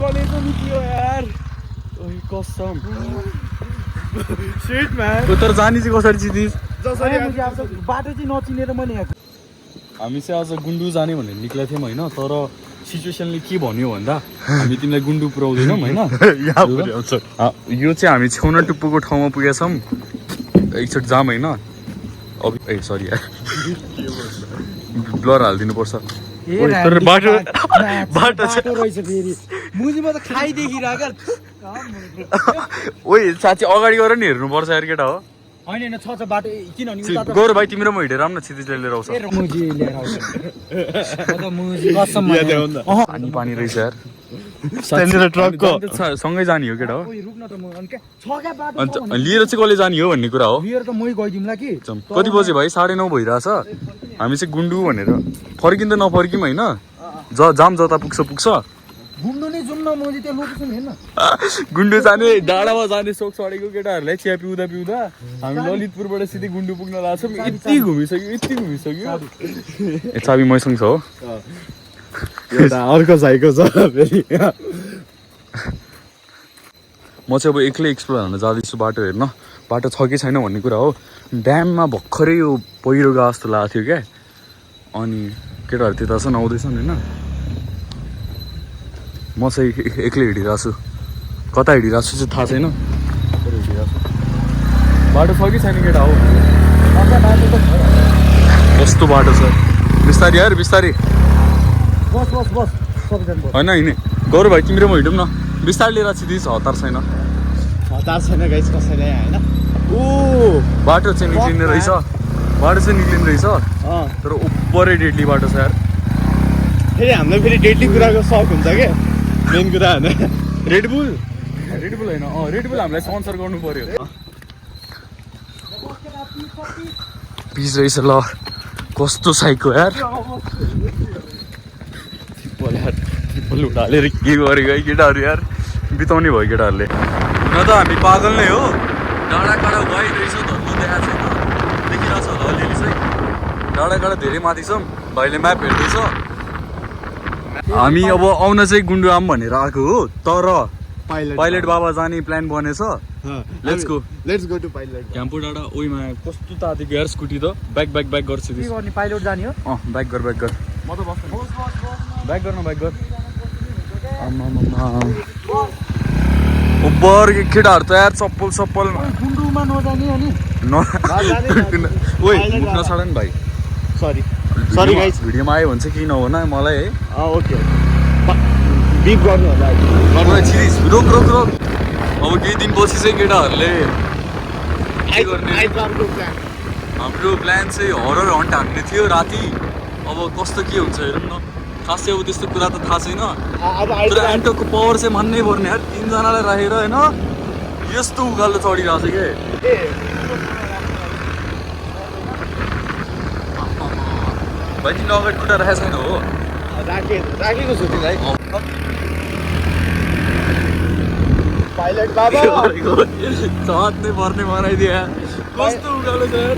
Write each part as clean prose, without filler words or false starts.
कलेजो निक्लियो यार कसम शिट म्यान तर जानी चाहिँ कसरी चिदिस बाटो चाहिँ नचिनेर मैले यहाँ हामी चाहिँ आज गुन्डु जाने भनेर निक्लेको थियौँ होइन तर सिचुएसनले के भन्यो भन्दा हामी तिमीलाई गुन्डु पुऱ्याउँदैनौँ होइन यो चाहिँ हामी छेउन टुप्पोको ठाउँमा पुगेका छौँ एकचोटि जाम होइन अब ए सरी यार ब्लर हालिदिनुपर्छ बाटो रहेछ फेरि मुजीमा त खाइदेखिरहेको ओइ साँच्ची अगाडि गएर नि हेर्नुपर्छ यार केटा हो होइन छ बाटो किनभने गौरव भाइ तिम्रो म हिँडेर आउँ न क्षितिजले लिएर आउँछ पानी पानी रहेछ यार ट्रकको सँगै जाने हो केटा हो अन्त लिएर चाहिँ कसले जाने हो भन्ने कुरा हो कति बजे भाइ 9:30 भइरहेछ हामी चाहिँ गुन्डु भनेर फर्किँदा नफर्किम होइन जाम जता पुग्छ पुग्छ गुन्डु नै जाउँ न मैले त्यो लोकेसन हेर्न गुन्डु जाने डाँडामा जाने सोक चढेको केटाहरूलाई चिया पिउँदा पिउँदा हामी ललितपुरबाट सिधै गुन्डु पुग्न लाग्छौँ यति घुमिसक्यो ए चाबी मैसँग छ हो एउटा अर्को साइको छ फेरि म चाहिँ अब एक्लै एक्सप्लोर गर्न जाँदैछु बाटो हेर्न बाटो छ कि छैन भन्ने कुरा हो ड्याममा भर्खरै यो पहिरो गएको जस्तो लागेको थियो क्या अनि केटाहरू त्यता छन् आउँदैछन् होइन म चाहिँ एक्लै हिँडिरहेको छु कता हिँडिरहेको छु चाहिँ थाहा छैन तर हिँडिरहेको छु बाटो छ कि छैन केटा हो कस्तो बाटो छ बिस्तारी यार बिस्तारी होइन हिँड्ने गौरव भाइ तिम्रो म हिँडौँ न बिस्तारै लिएर छिदिस हतार छैन गाइस कसैलाई होइन ओ बाटो चाहिँ निक्लिने रहेछ तर ओभरै डेडली बाटो छ यार फेरि हामीलाई फेरि डेडली कुराको सक हुन्छ क्या मेन कुरा होइन रेडबुल होइन रेडबुल हामीलाई स्पोन्सर गर्नु पर्यो पिस रहेछ ल कस्तो साइको यार हालेर के गरेको है केटाहरू यार बिताउने भयो केटाहरूले न त हामी पागल नै हो डाँडा काँडा वाइड रहेछ धर्म देखाएको छैन देखिरहेको छ होला अलिअलि चाहिँ डाँडा काँडा धेरै माथि छौँ भाइले म्याप हेर्दैछ हामी अब आउन चाहिँ गुन्डुआम भनेर आएको हो तर पाइलट बाबा जाने प्लान बनेछ लेट्स गो टु पाइलट क्याम्पो डाँडा ओइमा कस्तो तातेको यार स्कुटी त ब्याक गर्छु के गर्ने पाइलट जाने हो ब्याक गर म त बस्छु ब्याक गर ओबर केटाहरू त यार चप्पल गुन्डुमा नजाने अनि ओइ नछाड नि भाइ सरी गाइस भिडियोमा आयो भने चाहिँ किन हो न मलाई है ओके बिप गर्नु होला रोक अब केही दिनपछि चाहिँ केटाहरूले के गर्ने हाम्रो प्लान चाहिँ हरर हन्ट हान्ने थियो राति अब कस्तो के हुन्छ हेरौँ न खासै अब त्यस्तो कुरा त थाहा छैन तर एन्टोकको पावर चाहिँ मान्नै पर्ने यार 3 जनालाई राखेर होइन यस्तो उकालो चढिरहेको छ क्या भाइ तिमीले अगाडि खुट्टा राखेको छैन हो राखेको छु तिमीलाई पाइलट बाबा साथ नै पर्ने बनाइदिए कस्तो उकालो छ यार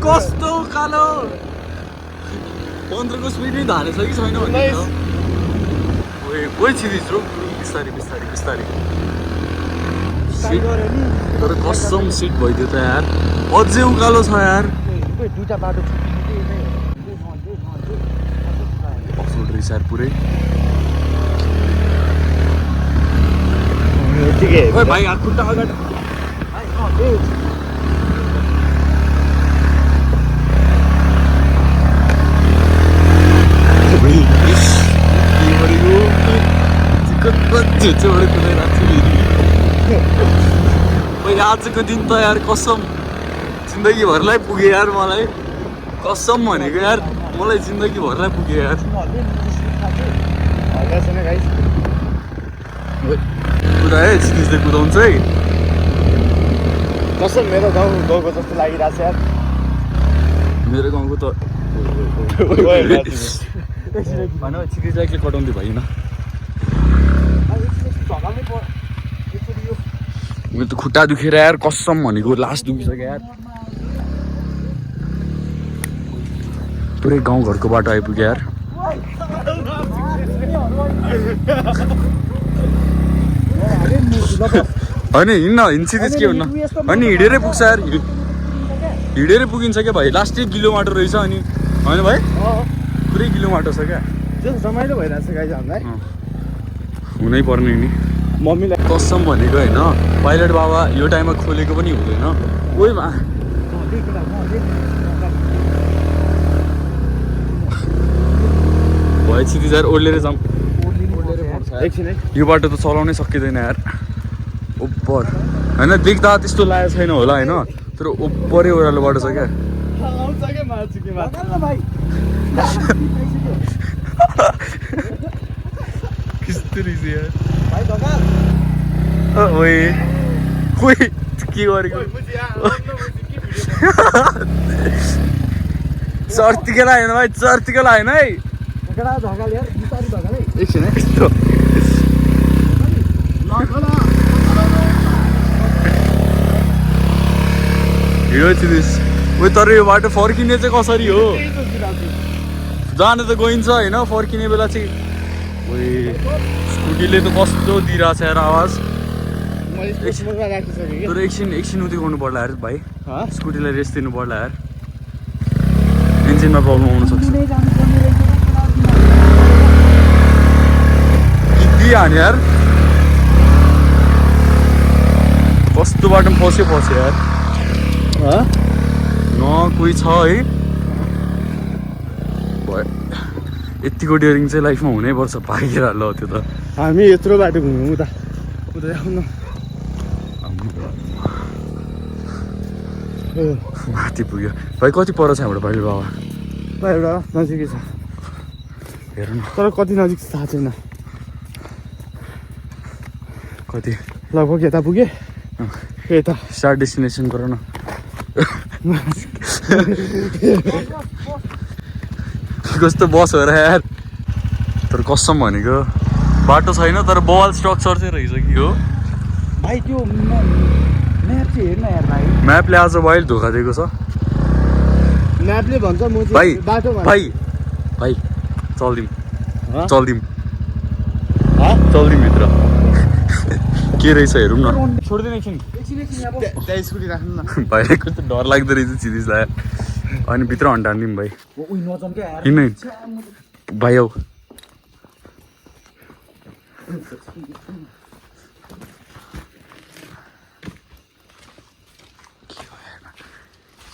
कस्तो उकालो 15को स्पिड धारे छ कि छैन भने छिरिस रोक बिस्तारी तर कसम सिट भइदियो त यार अझै उकालो छ यार दुईटा बाटो अफरोड रहेछ यार पुरै भाइ हात खुट्टा अगाडि आजको दिन त यार कसम जिन्दगीभरलाई पुग्यो यार मलाई कसम भनेको यार मलाई जिन्दगीभरलाई पुग्यो यार कुरा है छिरिसले कुदाउँछ है कसम मेरो गाउँको जस्तो लागिरहेको छ यार मेरो गाउँको त छिरिसलाई के कटाउँदै भएन मेरो त खुट्टा दुखेर यार कसम भनेको लास्ट दुखिसक्यो यार पुरै गाउँघरको बाटो आइपुग्यो यार होइन हिँड्न हिँड्छ के हुन्न अनि हिँडेरै पुग्छ यार हिँडेरै पुगिन्छ क्या भाइ लास्ट 1 किलोमिटर रहेछ अनि होइन भाइ पुरै गिलो माटो छ क्या रमाइलो भइरहेको छ गाइज हामीलाई हुनै पर्ने नि मम्मीलाई कसम भनेको होइन पाइलट बाबा यो टाइममा खोलेको पनि हुँदैन ओइमा भयो छिटी यार ओर्लेर जाउँ यो बाटो त चलाउनै सकिँदैन यार ओपर होइन देख्दा त्यस्तो लागेको छैन होला होइन तर ओपरै ओह्रालो बाटो छ क्या कस्तो रहेछ यार ओए खोइ के गरेको चर्तिकै लागेन भाइ चर्तिकै लागेन है एकछिन है यस्तो हिँडो छिरिस उयो तर यो बाटो फर्किने चाहिँ कसरी हो जानु त गइन्छ होइन फर्किने बेला चाहिँ ओए स्कुटीले त कस्तो दिइरहेछ यार आवाज तर एकछिन उति गर्नु पर्ला यार भाइ स्कुटीलाई रेस्ट दिनु पर्ला यार इन्जिनमा प्रब्लम आउन सक्छ हान्यो यार कस्तो बाटोमा फस्यो यार न कोही छ है यतिको डेयरिङ चाहिँ लाइफमा हुनैपर्छ भागेर ल त्यो त हामी यत्रो बाटो घुम्यौँ उता आउनु माथि पुग्यो भाइ कति पर छ हाम्रो पाइलट बाबा नजिकै छ हेरौँ तर कति नजिक थाहा छैन कति लगभग यता पुगे यता स्टार्ट डेस्टिनेसन गर न कस्तो बस हो र यार तर कसम भनेको बाटो छैन तर बवाल स्ट्रक्चर चाहिँ रहेछ कि हो भाइ त्यो म्याप चाहिँ हेर्न यार भाइ म्यापले आज वाइल्ड धोका दिएको छ म्यापले भन्छ म भाइ चाहिँ बाटो भाइ चल्दिम भित्र के रहेछ हेरौँ न छोड्दैन एकछिन त्यहाँ स्कुटी राख्नु न भाइले कस्तो डर लाग्दो रहेछ चिरिसलाई अनि भित्र हन्टानिदिउँ भाइ किन भाइ हौ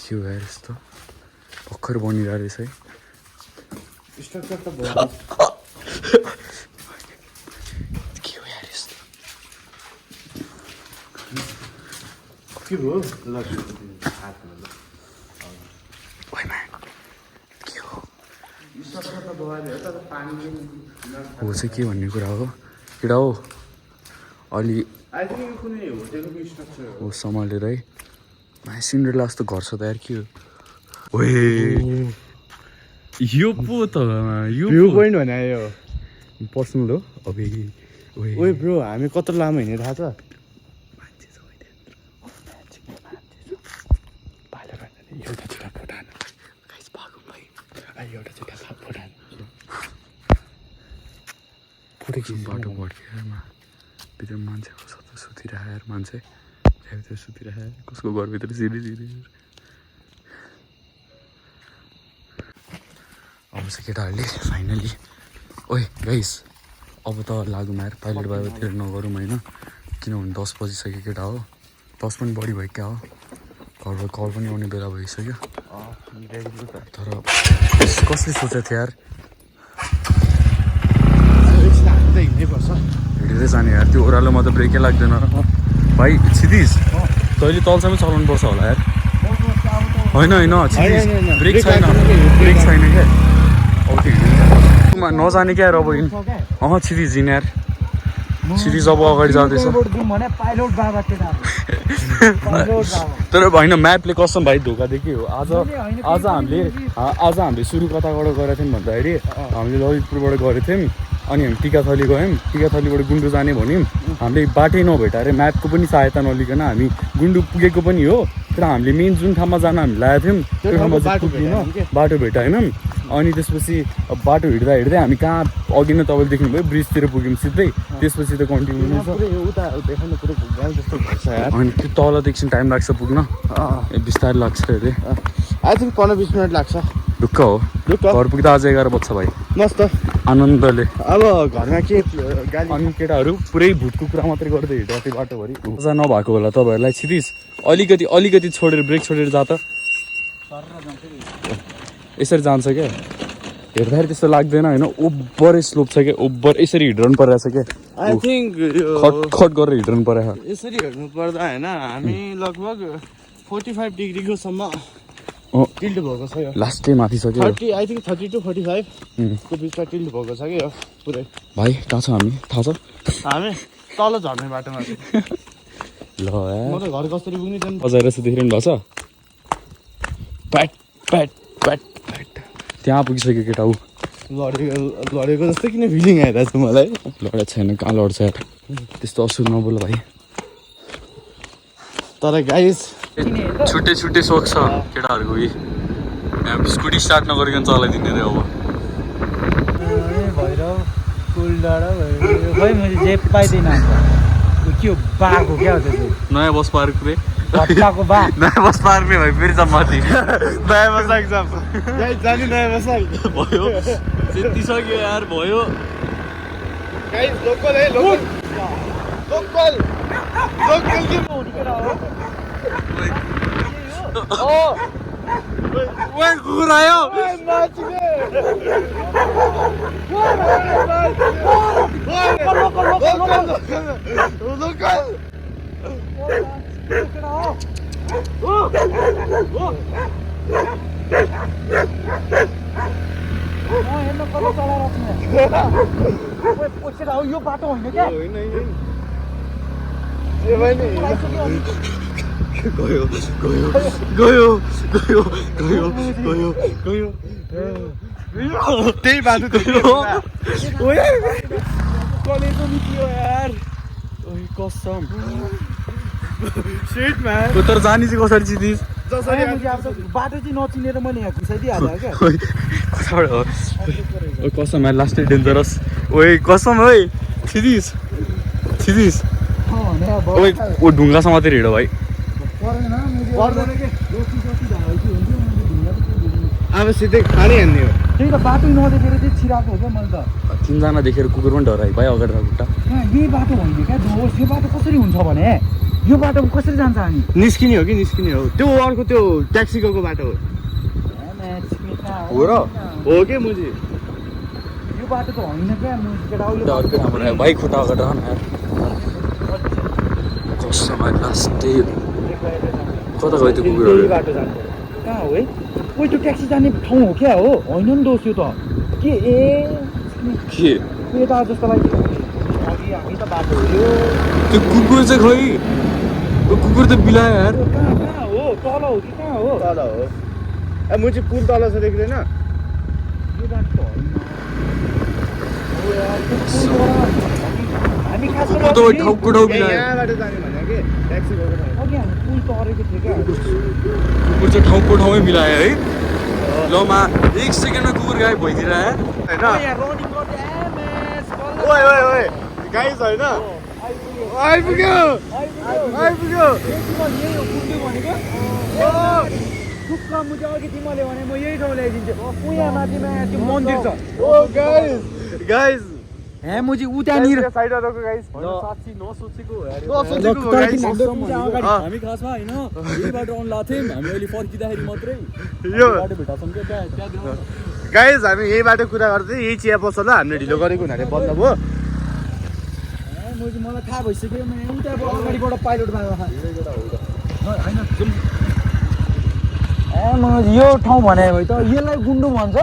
के हो यार यस्तो भर्खर बनिरहेको रहेछ है स्ट्रक्चर त भयो के हो यार यस्तो के भयो के हो चाहिँ के भन्ने कुरा हो केटा हो अलि हो सम्हालेर है सिन्ड्रेला जस्तो घर छ त यार के हो ओए यो पो त यो भ्यू पोइन्ट भने यो पर्सनल हो अबे ओए ब्रो हामी कत्रो लामो हिँड्यो थाहा छ बाटो भड्किएमा भित्र मान्छे सुतिरहेर मान्छे भित्र सुतिरहेर कसको घरभित्र सिधै अब चाहिँ केटाहरूले फाइनली ओए गाइस अब त लागौँ यार पाइलट बाबातिर नगरौँ होइन किनभने 10 बजिसक्यो केटा हो 10 पनि बढी भयो क्या हो घरबाट कल पनि आउने बेला भइसक्यो तर कसले सोचेको थियो यार हिँडेरै जाने यार त्यो ओह्रालोमा त ब्रेकै लाग्दैन भाइ क्षितिज तैँले तलसम्म चलाउनु पर्छ होला यार होइन क्षितिज ब्रेक छैन क्या अब त्यो हिँड्नु नजाने क्या यार अब क्षितिज हिँड यार क्षितिज अब अगाडि जाँदैछ तर होइन म्यापले कसम भाइ धोका दियो हो आज हामीले सुरु कताबाट गएको थियौँ भन्दाखेरि हामीले ललितपुरबाट गएको थियौँ अनि हामी टिकाथली गयौँ टिकाथलीबाट गुन्डु जाने भन्यौँ हामीले बाटै नभेटाएर म्यापको पनि सहायता नलिकन हामी गुन्डु पुगेको पनि हो तर हामीले मेन जुन ठाउँमा जान हामी लागेको थियौँ त्यो ठाउँमा चाहिँ पुग्दिनँ बाटो भेटाएनौँ अनि त्यसपछि बाटो हिँड्दा हिँड्दै हामी कहाँ अघि नै तपाईँले देख्नुभयो ब्रिजतिर पुग्यौँ सिधै त्यसपछि त कन्टिन्यू छ अनि त्यो तल एकछिन टाइम लाग्छ पुग्न बिस्तारै लाग्छ अरे आई थिङ्क 15-20 मिनट लाग्छ ढुक्क हो घर पुग्दा आज 11 बज्छ भाइ मस्त आनन्दले अब घरमा के गाली अनि केटाहरू पुरै भुतको कुरा मात्रै गर्दै हिँडेको थियो बाटोभरि मजा नभएको होला तपाईँहरूलाई छिरिस अलिकति छोडेर ब्रेक छोडेर जा त यसरी जान्छ क्या हेर्दाखेरि त्यस्तो लाग्दैन होइन ओभरै स्लोप छ क्या ओभर यसरी हिँड्नु परिरहेछ क्या आई थिङ्क खट गरेर हिँड्नु परेको यसरी हेर्नु पर्दा होइन हामी लगभग 45 डिग्रीको सम्म टिल्ट भएको छ यो लास्टै माथि छ क्या 30 आई थिङ्क 30 to 45 को बिचमा टिल्ट भएको छ कि यो पुरै भाइ कहाँ छ हामी थाहा छ हामी तल झर्ने बाटोमा छ ल म त घर कसरी पुग्ने त्यहाँ बजाएर चाहिँ देखिरहनु भएको छ प्याट प्याट प्याट प्याट त्यहाँ पुगिसक्यो केटा ऊ लडेको जस्तो किन फिलिङ आइरहेको छ मलाई लडेको छैन कहाँ लड्छ यार त्यस्तो असुर नबोल भाइ तर गाइस छुट्टै छुट्टै सोख छ केटाहरूको कि स्कुटी स्टार्ट नगरिकन चलाइदिने रे अब भैरव कुल डाँडा खै मैले जे पाइदिनँ के हो बाघ हो क्या हो त्यो चाहिँ नयाँ बस पार्क रे भट्टाको बाघ नयाँ बस पार्क रे भाइ फेरि माथि नयाँ बसा एक्जाम गाइस जाने नयाँ बसा भयो जितिसक्यो यार भयो गाइस लोकल है लोकल के हुर्केर हो ओए कुकुर आयो यो बाटो होइन क्या गयो त्यही बाटो कलेजो निक्लियो यार ओइ कसम सिट म्यान तर जानी चाहिँ कसरी चिदिस बाटो चाहिँ नचिनेर मैले यहाँ घुसाइदिइहालेँ क्या ओइ कसम यार लास्टै डेन्जरस ओइ कसम ओइ छिदिस ओइ ओ ढुङ्गासम्म मात्रै हिँड भाइ अब सिधै खाने हान्ने हो त्यही त बाटो नदेखेर चाहिँ छिराएको हो क्या मैले त तिनजना देखेर कुकुर पनि डरायो भाइ अगाडि खुट्टा यही बाटो होइन क्या दोष यो बाटो कसरी हुन्छ भने यो बाटोमा कसरी जान्छ हामी निस्किने हो कि निस्किने हो त्यो अर्को त्यो ट्याक्सी गएको बाटो हो हो र हो के मुजी यो बाटो त होइन क्या अर्कै ठाउँबाट आयो भाइ खुट्टा अगाडि राख न यार कसम लास्टै कता गयो त्यो कुकुरहरू बाटो जान्छ कहाँ हो है कोही त्यो ट्याक्सी जाने ठाउँ हो क्या हो होइन नि दोष यो त के यता जस्तो लाग्यो हामी त बाटो हो यो त्यो कुकुर चाहिँ खोइ त्यो कुकुर त बिलायो यार कहाँ हो तल हो कि कहाँ हो तल हो ए मुजी पुल तल छ देख्दैन यो बाटो त होइन हामी खास ठाउँ बिलायो यहाँबाट जाने भने कि ट्याक्सी गएको ठाउँ अघि हामी पुल तरेको थियो क्या कुकुर चाहिँ ठाउँको ठाउँमै मिलायो है ल मा 1 सेकेन्डमा कुकुर गायब भइदिएर होइन रनिङ गर्दै ओए गाइस होइन आइपुग्यो टुक्का मुझे अघि तिमीले भने म यही ठाउँ ल्याइदिन्छु उहाँ माथिमा त्यो मन्दिर छ ओ गाइस हे मुझे उतानिर साइडमा रोको गाइस साँच्ची नसोचेको हामी खासमा होइन यही बाटो आउनु लाग्थ्यौँ हामी अहिले फर्किँदाखेरि मात्रै यो बाटो भेटाछौँ क्या त्यहाँ गाइस हामी यही बाटो कुरा गर्दै यही चिया पसल हामीले ढिलो गरेको हुनाले बन्द भयो मलाई थाहा भइसक्यो उता अगाडिबाट पाइलट होइन यो ठाउँ भने त यसलाई गुन्डु भन्छ